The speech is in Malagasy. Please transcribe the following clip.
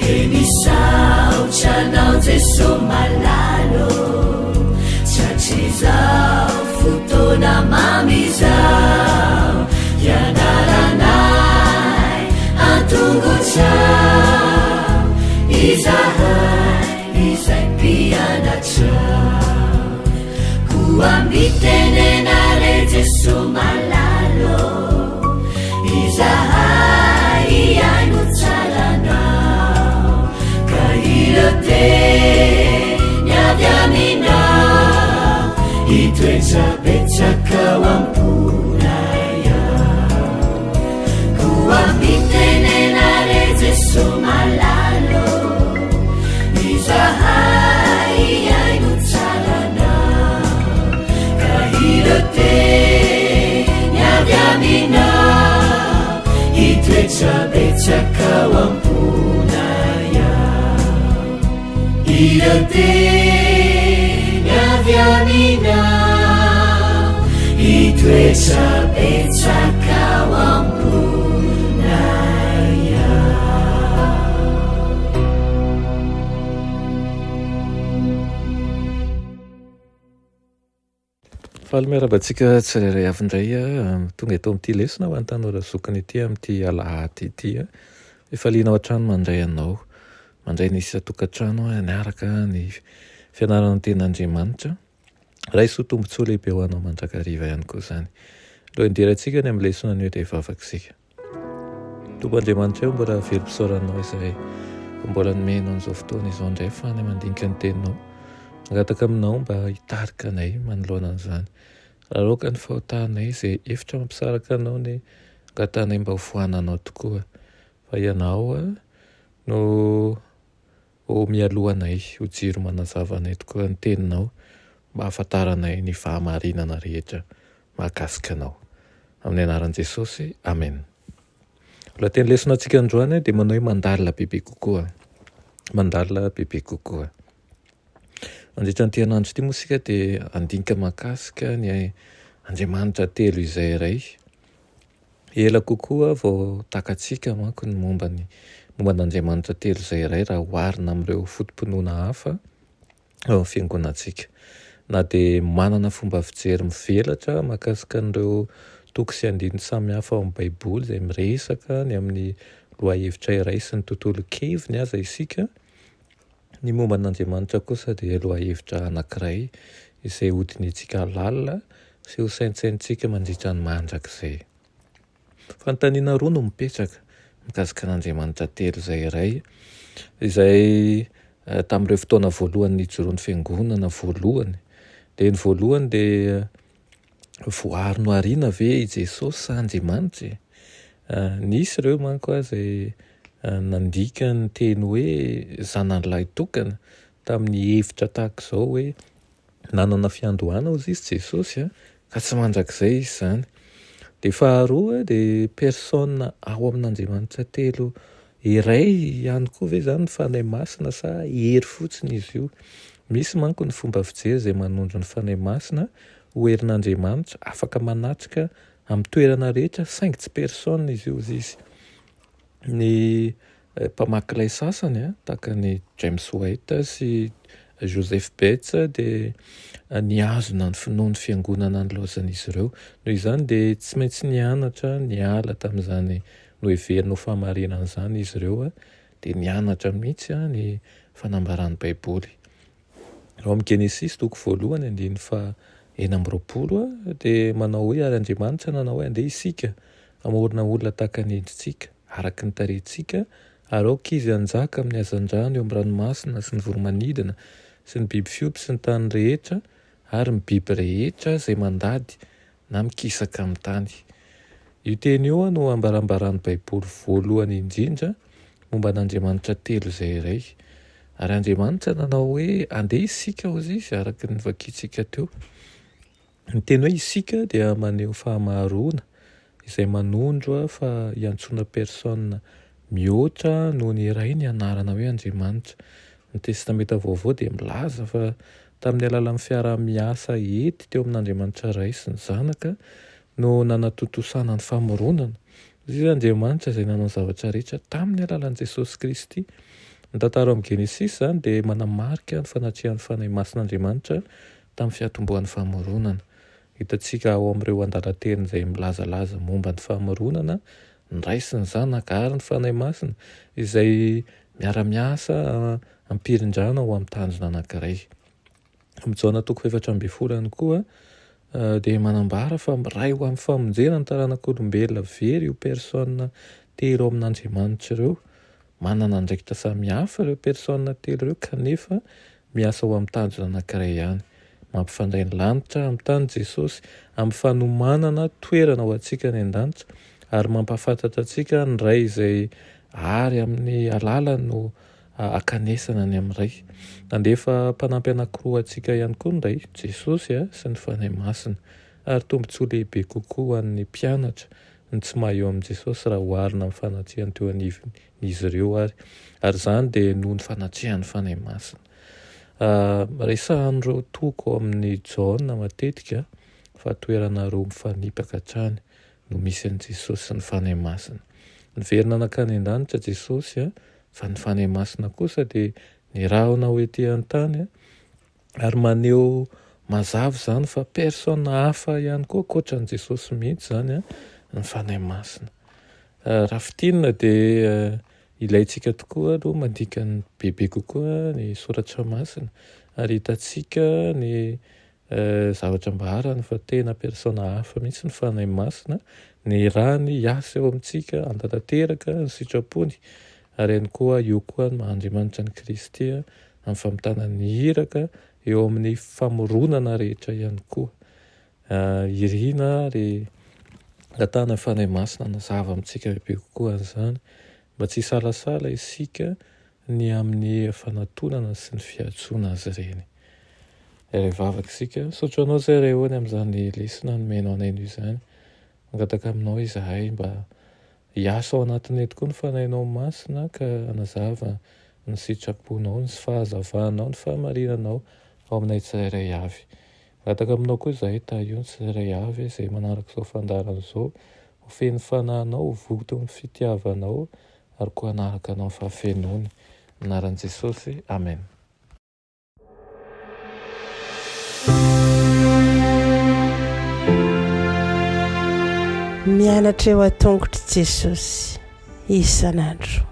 Dia misaotra anao Jeso malala ô, Tratrizao fotoana mamy izao, Hianaranay an-tongotrao, Izahay izay mpianatrao. Koa mitenena re Jeso malala ô, Izahay hihaino tsara anao, Ka ireo teny avy aminao, Hitoetra betsaka ao am-ponay ao. Koa mitenena re Jeso malala ô, Izahay hihaino tsara anao, Ka ireo teny avy aminao, Hitoetra betsaka ao am-ponay ao. Ireo teny avy aminao, Hitoetra betsaka ao am-ponay ao. Faly miarahaba antsika tsirairay avy indray tonga eto amin'ity lesona ho an'ny tanora zokiny ity amin'ity alahady ity. Fifaliana ao an-trano mandray anao, mandray ny isan-tokantrano hanaraka ny fianarana ny tenin'Andriamanitra. Raiso ho tombontsoa lehibe ho anao mandrakariva ihany koa izany. Alohan'ny hidirantsika any amin'ny lesona anio dia hivavaka isika. Tompo Andriamanitra ô, mbola velom-pisaorana Anao izahay fa mbola nomenao an'izao fotoana izao indray ahafahanay mandinika ny Teninao. Mangataka Aminao mba hitarika anay manoloana an'izany. Raraoka ny fahotanay izay efitra mampisaraka Anao ny angatahanay mba ho foananao tokoa. Fa Ianao no ho mialoha anay, ho jiro manazava anay tokoa ny Teninao mba hahafantaranay ny fahamarinana rehetra mahakasika Anao. Amin'ny anaran'i Jesosy, Amen. Lohateny lesona antsika androany dia manao hoe mandalina bebe kokoa. Mandalina bebe kokoa. Mandritra an'ity herinandro ity moa isika dia handinika mahakasika ny Andriamanitra telo izay iray. Ela kokoa vao takatsika manko ny momba ny momba an'Andriamanitra telo izay iray raha oharina amin'ireo foto-pinoana hafa ao amin'ny fiangonantsika. Na dia manana fomba fijery mivelatra mahakasika an'ireo toko sy andininy samihafa ao amin'ny Baiboly izay miresaka ny amin'ny lohahevitra iray sy ny tontolon-keviny aza isika, ny momba an'Andriamanitra kosa dia lohahevitra anankiray izay hodinihintsika lalina sy hosaintsainintsika mandritra ny mandrakizay. Fanontaniana roa no mipetraka mikasika an'Andriamanitra telo izay iray, izay tamin'ireo fotoana voalohany nijoroan'ny fiangonana voalohany. Dia ny voalohany dia voary nohariana ve i Jesosy sa Andriamanitra e? Nisy ireo manko izay nandika ny teny hoe zanany lahitokana tamin'ny hevitra tahaka izao hoe Nanana fiandohana hozy izy Jesosy a, ka tsy mandrakizay izy izany. Dia faharoa dia personne ao amin'Andriamanitra telo iray ihany koa ve izany ny Fanahy Masina sa hery fotsiny izy io? Misy manko ny fomba fijery izay manondro ny Fanahy Masina ho herin'Andriamanitra afaka manatrika amin'ny toerana rehetra saingy tsy personne izy io hozy izy. Ny mpamaky lay sasany, tahaka an'i James White sy Joseph Bates dia nihazona ny finoan'ny fiangonana nilaozan'izy ireo. Noho izany dia tsy maintsy nianatra niala tamin'izany noheveriny ho fahamarinana izany izy ireo, dia nianatra mihitsy ny fanambaran'ny Baiboly. Ao amin'ny Genesisy toko voalohany andininy faha 26 dia manao hoe ary Andriamanitra nanao hoe andeha isika hamorona olona tahaka ny endritsika, araka ny tarehintsika, ary aoka izy hanjaka amin'ny hazandrano eo amin'ny ranomasina sy ny voromanidina sy ny biby fiompy sy ny tany rehetra ary ny biby rehetra izay mandady na mikisaka amin'ny tany. Io teny io no ambarambaran'ny Baiboly voalohany indrindra momba an'Andriamanitra telo izay iray. Ary Andriamanitra nanao hoe andeha isika hozy izy araka ny novakintsika teo. Ny teny hoe isika dia maneho fahamaroana izay manondro fa iantsoana personne mihoatra noho ny iray ny anarana hoe Andriamanitra. Ny Testamenta Vaovao dia milaza fa tamin'ny alalan'ny fiaraha-miasa ety teo amin'Andriamanitra Ray sy ny Zanaka no nanatontosana ny famoronana. Izy Andriamanitra izay nanao ny zavatra rehetra tamin'ny alalan'i Jesosy Kristy. Ny tantara ao amin'ny Genesisy izany dia manamarika ny fanatrehan'ny Fanahy Masin'Andriamanitra tamin'ny fiatombohan'ny famoronana. Hitantsika ao amin'ireo andalan-teny izay milazalaza momba ny famoronana, ny Ray sy ny Zanaka ary ny Fanahy Masina izay miara-miasa am-pirindrana ho amin'ny tanjona anankiray. Amin'ny Jaona toko faha-14 ihany koa dia manambara fa miray ho amin'ny famonjena ny taranak'olombelona very io persona telo amin'Andriamanitra ireo. Manana andraikitra samihafa ireo persona telo ireo kanefa miasa ho amin'ny tanjona anankiray ihany. Mampifandray ny lanitra amin'ny tany Jesosy amin'ny fanomanana toerana ho antsika any an-danitra ary mampahafantatra antsika ny Ray izay ary amin'ny alalany no hankanesana any amin'ny Ray. Nandefa mpanampy anankiroa ho antsika ihany koa ny Ray, Jesosy sy ny Fanahy Masina. Ary tombontsoa lehibe kokoa ho an'ny mpianatra ny tsy maha eo amin'i Jesosy raha oharina amin'ny fanatrehany teo anivon'izy ireo ary. Ary izany dia noho ny fanatrehan'ny Fanahy Masina. Resahan'ireo toko ao amin'ny Jaona matetika fa toerana roa mifanipaka hatrany no misy an'i Jesosy sy ny Fanahy Masina. Niverina nankany an-danitra Jesosy, fa ny Fanahy Masina kosa dia nirahina ho ety an-tany, ary maneho mazava izany fa personne hafa ihany koa ankoatra an'i Jesosy mihitsy izany ny Fanahy Masina. Raha fintinina dia ilaintsika tokoa aloha mandika ny bebe kokoa ny soratra masina ary hitantsika ny Zavatra ambarany fa tena persona hafa mihitsy ny Fanahy Masina, ny rany hiasa eo amintsika hantantanteraka ny sitrapony, ary ihany koa eo koa ny maha Andriamanitra an'i Kristy amin'ny famitana ny iraka eo amin'ny famoronana rehetra ihany koa. Irina ary angatahana ny Fanahy Masina hanazava amintsika bebe kokoa an'izany mba tsy hisalasala isika ny amin'ny fanatonana sy ny fiantsoana azy ireny. Iray vavaka isika. Misaotra anao izay Ray ô ny amin'izany lesona nomenao anay anio izany. Mangataka aminao izahay mba hiasa ao anatinay tokoa ny Fanahinao Masina ka hanazava ny sitraponao, ny fahazavanao, ny fahamarinanao ao aminay tsirairay avy. Mangataka aminao koa izahay tahio ny tsirairay avy izay manaraka izao fandaharana izao ho feno fanahinao, ho vonton'ny fitiavanao ary koa hanaraka anao ny fahafenoany. Anaran'i Jesosy. Amen. Mianatra eo an-tongotr'i Jesosy isan'andro.